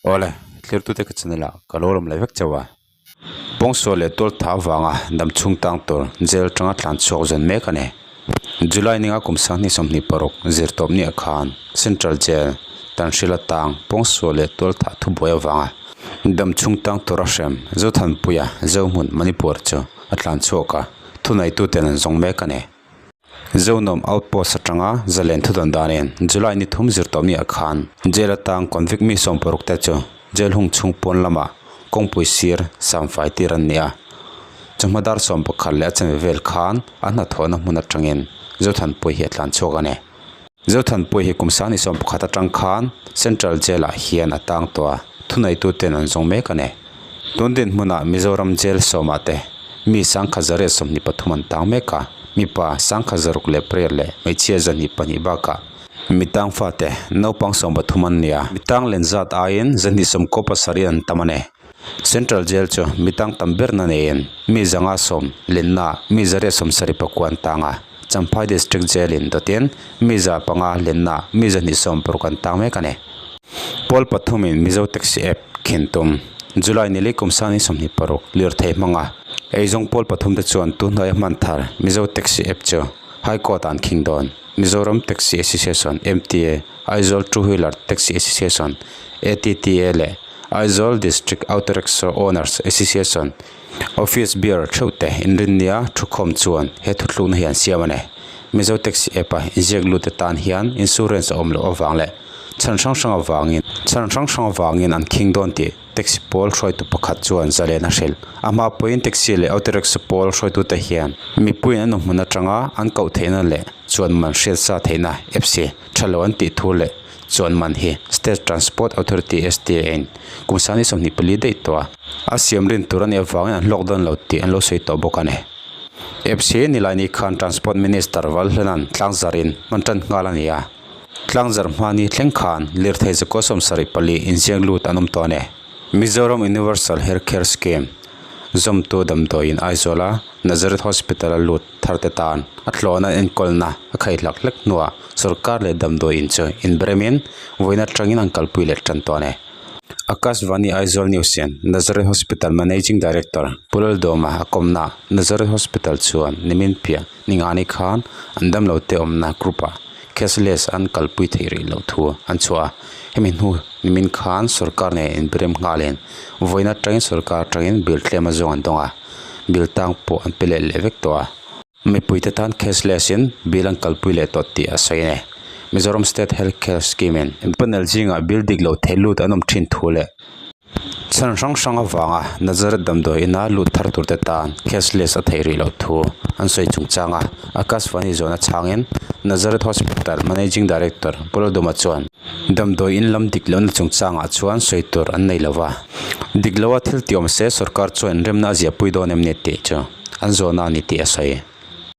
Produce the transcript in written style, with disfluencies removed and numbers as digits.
Awle, thlirtute ka channel ah ka lo lawm leh vek chauh a. Pawngsual leh tual tha avanga dam chhung tang tur jail atanga tlan chhuak zawn mek a ni. July ninga kum 2026 zir tawp ni ah khan Central Jail Tanhril atang pawngsual leh tual thah thubuai avanga dam chhung tang tur a hrem Zothanpuia Zohmun Manipur chu a tlan chhuak a, thuneituten an zawng mek a ni. Zonuam Outpost atanga zalen thudawn danin July ni thum zir tawh miah khan jail atang convict mi 60 te chu jail hung chhung pawn lamah kawngpui sir samfai tir an ni a. Chawhma dar 11 leh a chanve vel khan an hnathawhna hmun atangin Zothanpuii hi a tlan chhuak a ni. Zothanpuii hi kum 21 atang khan Central Jail ah hian a tang tawh a, thuneituten an zawng mek a ni. Tun dinhmunah Mizoram Jail sawmah te mi 1123 an tang mek a, mipa 1608 leh hmeichhia 102 bakah mi tang fate naupang 13 an ni a, mi tang len zat aiin 297 an tam a ni. Central Jail chu mi tang tam berna neiin mi 510 lenna mi 174 an tang a, Champhai District Jail in dawtin mi 500 lenna mi 260 an tang mek a ni. Pawl pathumin Mizo Taxi App khin tum. July nili kum 2026 lirthei hmanga eizawng pawl pathum te chuan tunhnuaia hman thar Mizo Taxi App chu High Court ah an khing dawn. Mizoram Taxi Association, MTA, Aizawl Two Wheeler Taxi Association, ATTA, leh Aizawl District Auto Rickshaw Owners Association Office bearer theuh te inrinnia thukhawm chuan he thuthlukna hi an siam a ni. Mizo Taxi App a inziak lut te tan hian insurance a awm loh avang leh chhan hrang hrang avangin chhan hrang hrang avangin an khing dawn tih taxi pawl hruaitu pakhat chuan zalen a hrilh. A hma pawhin taxi leh auto rickshaw pawl hruaitute hian mipuiin an awmhmun atanga an koh theihna leh chuan man hriatsa theihna apps hi tha lo an tih thu leh chuan man hi State Transport Authority, STA, in kum 2024 daih tawh a, a siam rin tur a nih avangin an hlawk dawn lo tih an lo sawi tawh bawk a ni. Apps hi Nilaini khan Transport Minister Valhlenan tlangzarin hman tan nghal a ni a. Tlangzar hmani thleng khan lirthei zakua 74 inziak lut an awm tawh a ni. Mizoram Universal Health Care Scheme zawmtu damdawiin Aizawla Nazareth Hospital a lut thar te tan a tlawhna enkawlna a khaihlak hlek hnuah sorkar leh damdawiin chu inberemin vawiin atangin an kalpui leh tan tawh a ni. Akashvani Aizawl News hian Nazareth Hospital Managing Director Pu Laldawma a kawmnaah Nazareth Hospital chuan nimin piah ningani khan an damlo te awmna group ah cashless an kalpui theih rih loh thu an chhuah a, hemi hnu nimin khan sorkar nen inberem nghalin vawiin atangin sorkar atangin bill tlem a zawng an dawng a, bill tang pawh an pe leh leh vek tawh a. Mipuite tan cashless in bill an kalpui leh tawh tih a sawi a ni. Mizoram State Health Care Scheme in panel zingah bill dik loh theih lut an awm thin thu leh Chhan hrang hrang avanga Nazareth damdawi ina lut thar turte tan cashless a theih rih loh thu an sawi chungchang a, Akashvani zawhna chhangin Nazareth Hospital Managing Director Pu Lalduhma chuan damdawi in lam dik lohna chungchangah chuan sawi tur an nei lo va, dik loa thil ti awm se sorkar chuan inremna a ziahpui dawn em ni tih chu an zawhna a ni tih a sawi.